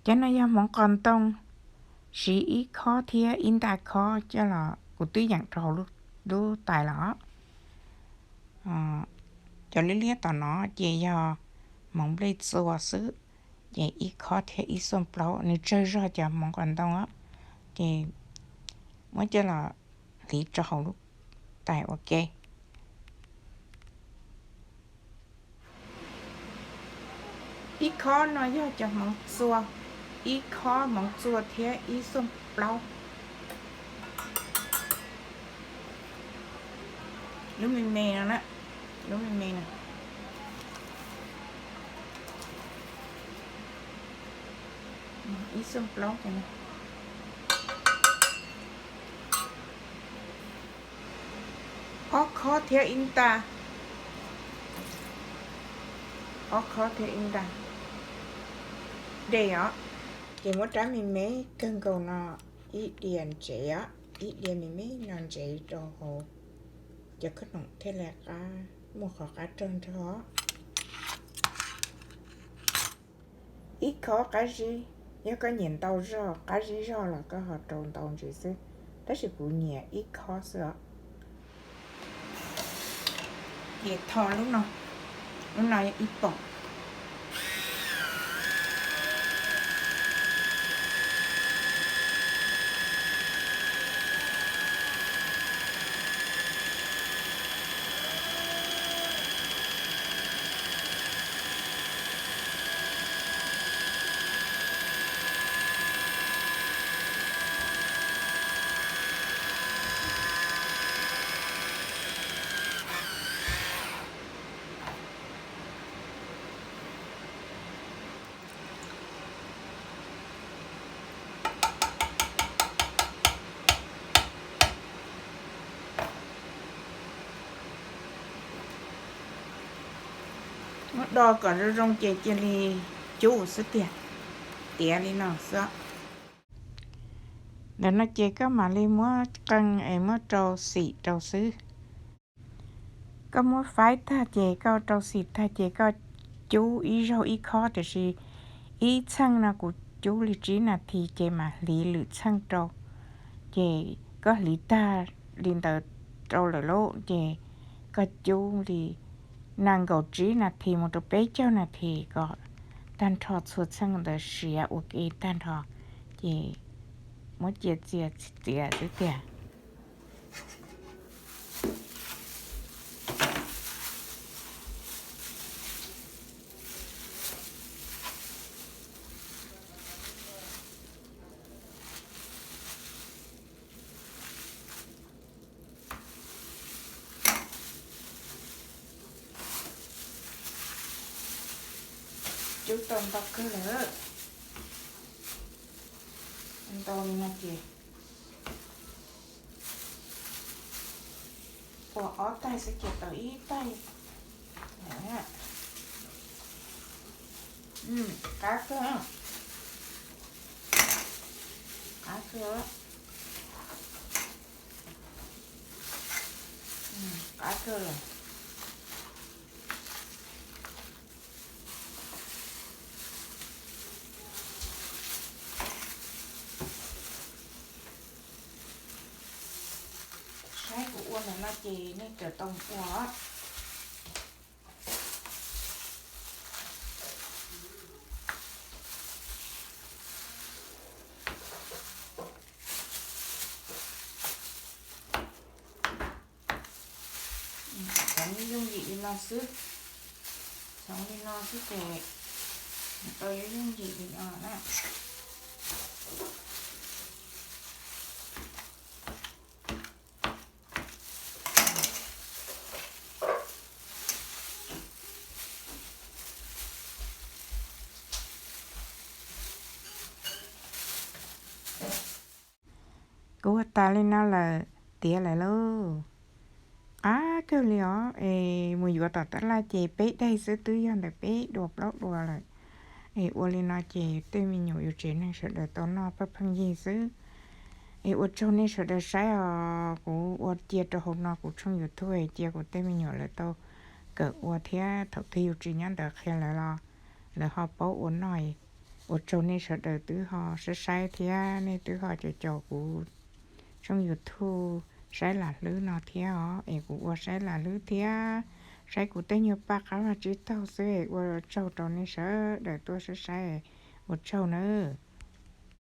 Cov no yog hmoov qos ntoo, siv ib khob thiab ib nta khob coj los, kuv twb yeem rau hauv lub tais los. Cov liab liab tom no ces yog hmoov nplej txua xwb, ces ib khob thiab ib xuaj plaub, nws tsawg zog cov hmoov qos ntoo os. Ces muab coj los hliv rau hauv lub tais ua ke. Ib khob no yog cov hmoov txua, ib khob hmoov txua thiab ib xuaj plaub. Lub me me no na, lub me me no, ib xuaj plaub. Ob khob thiab ib nta, ob khob thiab ib nta dej os. Ces muab rab me me kawg nkaus no ib diav ntsev os, ib diav me me no ntsev rau hauv, cov khoom thiaj li qab, muaj qhov qab raug nrog. Ib khob qab zib, yog koj nyiam ntau zog qab zib zog los koj ho rau ntau ntsis xwb, tab sis kuv nyiam ib khob xwb os. Ces tho lub no, lub no yog ib poom. Muab do kom zoo zoo ces cia li cub xwb tiag, tiav li no xwb. Ntawm no ces koj mam li muab qee es muab rau xim rau xwb. Koj muab faib tag ces koj rau xim tag ces koj cub ib zaug ib khob, tiam sis ib txheej no kuv cub li tsib nas this ces mam hliv lwm txheej rau. Ces koj hliv tag li ntawd rau lawm lauj ces koj cub li nees nkaum tsib nas this mus rau peb caug nas this kom tag nrho txhua txheej ntawd siav ua ke tag nrho, ces muab cia txias txias xwb tiag. Cub tau ntau kawg lawm, ntau li no ces ua ob taig xwb ces tau ib taig. Qab kawg, qab kawg, qab kawg lawm. Saib kuv ua ntawm no ces nej kawm tau ua. Txhoov yooj yim li no xwb, txhoov li no xwb ces tau yooj yim li no na. Kuv ua tas li no lawm, tiav lawm lauj. Qab kawg li os, es mus yuav tom tab laj ces peb daig xwb twb yog ntawm peb dua plaub dua lawm. Es ua li no ces tej me nyuam yuav tsev neeg sawv daws tau noj pheej pheej yig xwb. Es ua tsaug nej sawv daws saib os, kuv ua cia rau hauv no kuv tshooj YouTube cia kuv tej me nyuam lawv tau kawm ua thiab thaum twg yus tsis nyob ntawd qhia lawv los lawv ho paub ua noj. Ua tsaug nej sawv daws twb ho saib saib thiab nej twb ho caum caum kuv tshooj YouTube saib lam hlwb no thiab os, es kuv ua saib lam hlwb thiab, saib kuv tej nyuag paj qab vag tsib taug xwb es ua tsaug rau nej sawv daws tuaj saib saib, ua tsaug nawb.